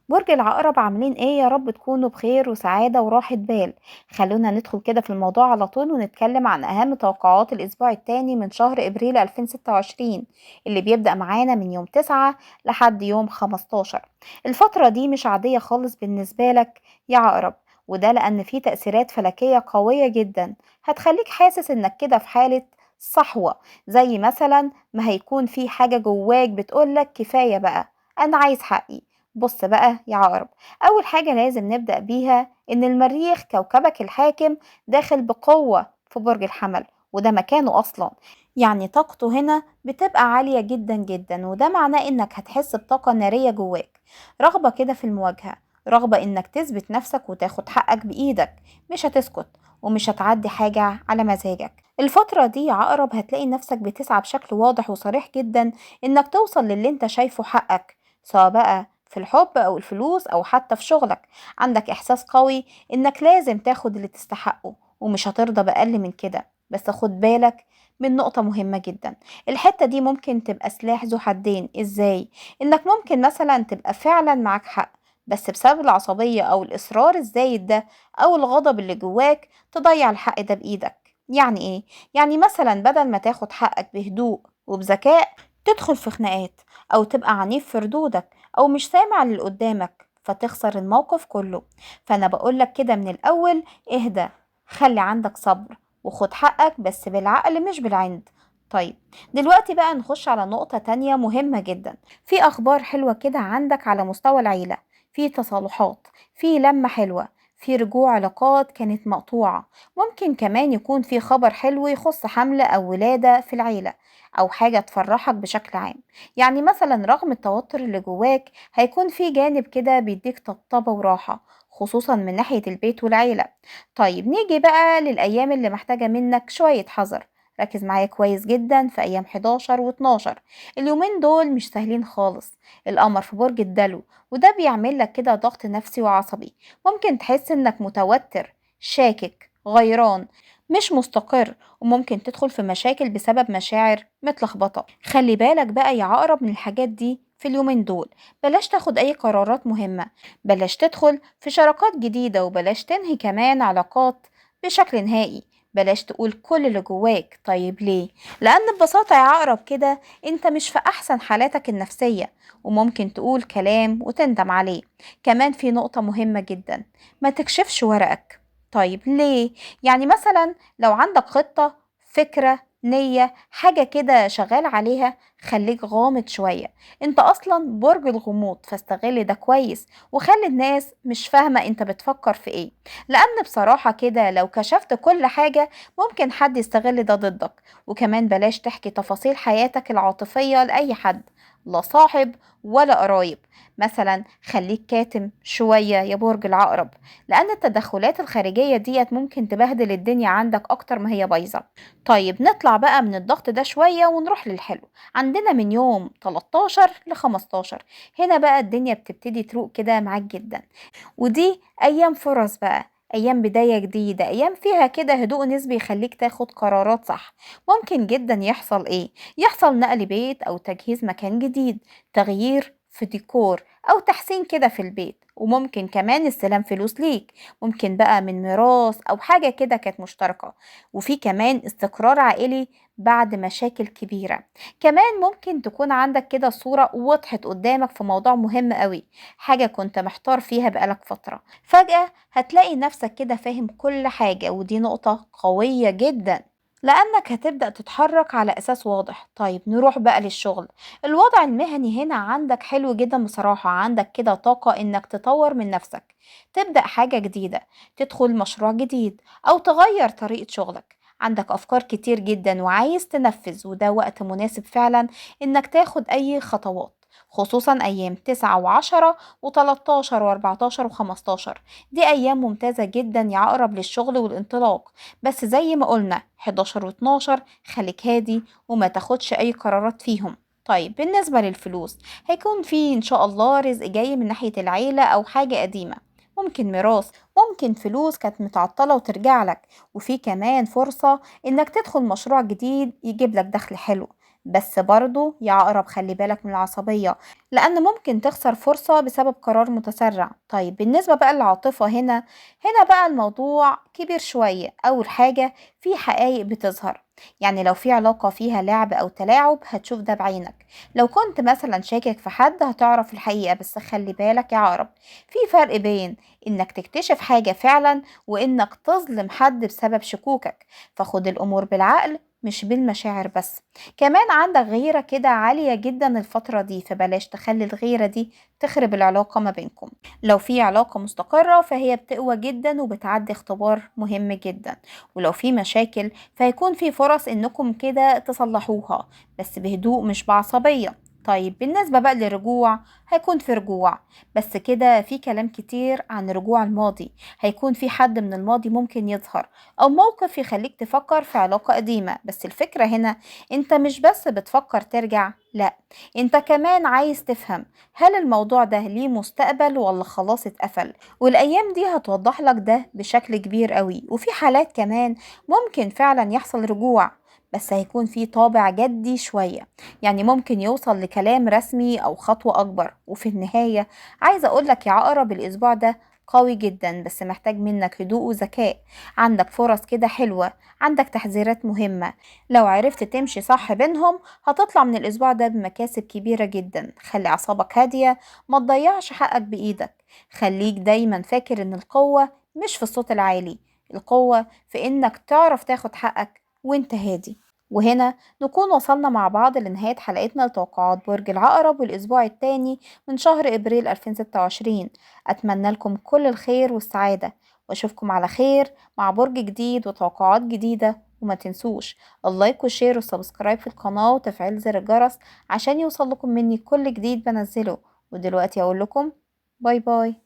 برج العقرب عاملين ايه؟ يا رب تكونوا بخير وسعادة وراحة بال. خلونا ندخل كده في الموضوع على طول ونتكلم عن اهم توقعات الاسبوع الثاني من شهر ابريل 2026 اللي بيبدأ معانا من يوم 9 لحد يوم 15. الفترة دي مش عادية خالص بالنسبة لك يا عقرب، وده لأن في تأثيرات فلكية قوية جدا هتخليك حاسس انك كده في حالة صحوة، زي مثلا ما هيكون في حاجة جواك بتقولك كفاية بقى، أنا عايز حقي. بص بقى يا عقرب، أول حاجة لازم نبدأ بيها إن المريخ كوكبك الحاكم داخل بقوة في برج الحمل، وده مكانه أصلا، يعني طاقته هنا بتبقى عالية جدا جدا، وده معناه إنك هتحس بطاقة نارية جواك، رغبة كده في المواجهة، رغبة إنك تثبت نفسك وتاخد حقك بإيدك، مش هتسكت ومش هتعدي حاجة على مزاجك. الفترة دي يا عقرب هتلاقي نفسك بتسعى بشكل واضح وصريح جدا إنك توصل للي انت شايفه حقك، سواء بقى في الحب أو الفلوس أو حتى في شغلك. عندك إحساس قوي إنك لازم تاخد اللي تستحقه ومش هترضى بأقل من كده. بس خد بالك من نقطة مهمة جدا، الحتة دي ممكن تبقى سلاح ذو حدين. إزاي؟ إنك ممكن مثلا تبقى فعلا معاك حق، بس بسبب العصبية أو الإصرار الزايد ده أو الغضب اللي جواك تضيع الحق ده بإيدك. يعني إيه؟ يعني مثلا بدل ما تاخد حقك بهدوء وبذكاء تدخل في خناقات أو تبقى عنيف في ردودك أو مش سامع اللي قدامك فتخسر الموقف كله. فأنا بقولك كده من الأول، اهدى، خلي عندك صبر وخد حقك بس بالعقل مش بالعند. طيب دلوقتي بقى نخش على نقطة تانية مهمة جدا. في أخبار حلوة كده عندك على مستوى العيلة، في تصالحات، في لمة حلوة، في رجوع علاقات كانت مقطوعة، ممكن كمان يكون في خبر حلو يخص حمل أو ولادة في العيلة أو حاجة تفرحك بشكل عام. يعني مثلا رغم التوتر اللي جواك هيكون في جانب كده بيديك طبطبة وراحة، خصوصا من ناحية البيت والعيلة. طيب نيجي بقى للأيام اللي محتاجة منك شوية حذر. ركز معايا كويس جدا في أيام 11 و12، اليومين دول مش سهلين خالص. القمر في برج الدلو، وده بيعمل لك كده ضغط نفسي وعصبي، ممكن تحس انك متوتر، شاكك، غيران، مش مستقر، وممكن تدخل في مشاكل بسبب مشاعر متلخبطة. خلي بالك بقى يا عقرب من الحاجات دي في اليومين دول، بلاش تاخد اي قرارات مهمة، بلاش تدخل في شراكات جديدة، وبلاش تنهي كمان علاقات بشكل نهائي، بلاش تقول كل اللي جواك. طيب ليه؟ لأن ببساطة يا عقرب كده انت مش في أحسن حالاتك النفسية، وممكن تقول كلام وتندم عليه. كمان في نقطة مهمة جدا، ما تكشفش ورقك. طيب ليه؟ يعني مثلا لو عندك خطة، فكرة، نية، حاجة كده شغال عليها، خليك غامض شوية. انت اصلا برج الغموض، فاستغل ده كويس وخلي الناس مش فاهمة انت بتفكر في ايه، لان بصراحة كده لو كشفت كل حاجة ممكن حد يستغل ده ضدك. وكمان بلاش تحكي تفاصيل حياتك العاطفية لأي حد، لا صاحب ولا قرايب. مثلا خليك كاتم شوية يا برج العقرب، لأن التدخلات الخارجية ديت ممكن تبهدل الدنيا عندك أكتر ما هي بايظة. طيب نطلع بقى من الضغط ده شوية ونروح للحلو. عندنا من يوم 13 ل 15 هنا بقى الدنيا بتبتدي تروق كده معاك جدا، ودي أيام فرص بقى، أيام بداية جديدة، أيام فيها كده هدوء نسبي يخليك تاخد قرارات صح. ممكن جدا يحصل إيه؟ يحصل نقل بيت أو تجهيز مكان جديد، تغيير في ديكور أو تحسين كده في البيت، وممكن كمان استلام فلوس ليك، ممكن بقى من ميراث أو حاجة كده كانت مشتركة. وفي كمان استقرار عائلي بعد مشاكل كبيرة. كمان ممكن تكون عندك كده صورة وضحت قدامك في موضوع مهم قوي، حاجة كنت محتار فيها بقالك فترة، فجأة هتلاقي نفسك كده فاهم كل حاجة، ودي نقطة قوية جدا لأنك هتبدأ تتحرك على أساس واضح. طيب نروح بقى للشغل. الوضع المهني هنا عندك حلو جدا بصراحة، عندك كده طاقة إنك تطور من نفسك، تبدأ حاجة جديدة، تدخل مشروع جديد، أو تغير طريقة شغلك. عندك أفكار كتير جدا وعايز تنفذ، وده وقت مناسب فعلا إنك تاخد أي خطوات، خصوصا أيام 9 و10 و13 و14 و15، دي أيام ممتازة جدا يا عقرب للشغل والانطلاق. بس زي ما قلنا 11 و12 خليك هادي وما تاخدش أي قرارات فيهم. طيب بالنسبة للفلوس، هيكون في إن شاء الله رزق جاي من ناحية العيلة أو حاجة قديمة، ممكن ميراث، ممكن فلوس كانت متعطلة وترجع لك، وفي كمان فرصة إنك تدخل مشروع جديد يجيب لك دخل حلو. بس برضو يا عقرب خلي بالك من العصبية، لأن ممكن تخسر فرصة بسبب قرار متسرع. طيب بالنسبة بقى للعاطفة، هنا بقى الموضوع كبير شوية. أول حاجة في حقائق بتظهر، يعني لو في علاقة فيها لعب أو تلاعب هتشوف ده بعينك. لو كنت مثلا شاكك في حد هتعرف الحقيقة، بس خلي بالك يا عقرب في فرق بين إنك تكتشف حاجة فعلا وإنك تظلم حد بسبب شكوكك، فخد الأمور بالعقل مش بالمشاعر بس. كمان عندك غيرة كده عالية جدا الفترة دي، فبلاش تخلي الغيرة دي تخرب العلاقة ما بينكم. لو في علاقة مستقرة فهي بتقوى جدا وبتعدي اختبار مهم جدا، ولو في مشاكل فهيكون في فرص انكم كده تصلحوها، بس بهدوء مش بعصبية. طيب بالنسبة بقى للرجوع، هيكون في رجوع، بس كده في كلام كتير عن رجوع الماضي. هيكون في حد من الماضي ممكن يظهر أو موقف يخليك تفكر في علاقة قديمة، بس الفكرة هنا انت مش بس بتفكر ترجع، لا انت كمان عايز تفهم هل الموضوع ده ليه مستقبل ولا خلاص اتقفل، والأيام دي هتوضح لك ده بشكل كبير قوي. وفي حالات كمان ممكن فعلا يحصل رجوع، بس هيكون في طابع جدي شوية، يعني ممكن يوصل لكلام رسمي أو خطوة أكبر. وفي النهاية عايزة أقولك يا عقرب الأسبوع ده قوي جدا، بس محتاج منك هدوء وذكاء. عندك فرص كده حلوة، عندك تحذيرات مهمة، لو عرفت تمشي صح بينهم هتطلع من الأسبوع ده بمكاسب كبيرة جدا. خلي أعصابك هادية، ما تضيعش حقك بإيدك، خليك دايما فاكر إن القوة مش في الصوت العالي، القوة في إنك تعرف تاخد حقك وانت هادي. وهنا نكون وصلنا مع بعض لنهاية حلقتنا لتوقعات برج العقرب والأسبوع الثاني من شهر إبريل 2026. أتمنى لكم كل الخير والسعادة، وأشوفكم على خير مع برج جديد وتوقعات جديدة. وما تنسوش ال like وال share وال subscribe في القناة وتفعيل زر الجرس عشان يوصل لكم مني كل جديد بنزله. ودلوقتي أقول لكم bye bye.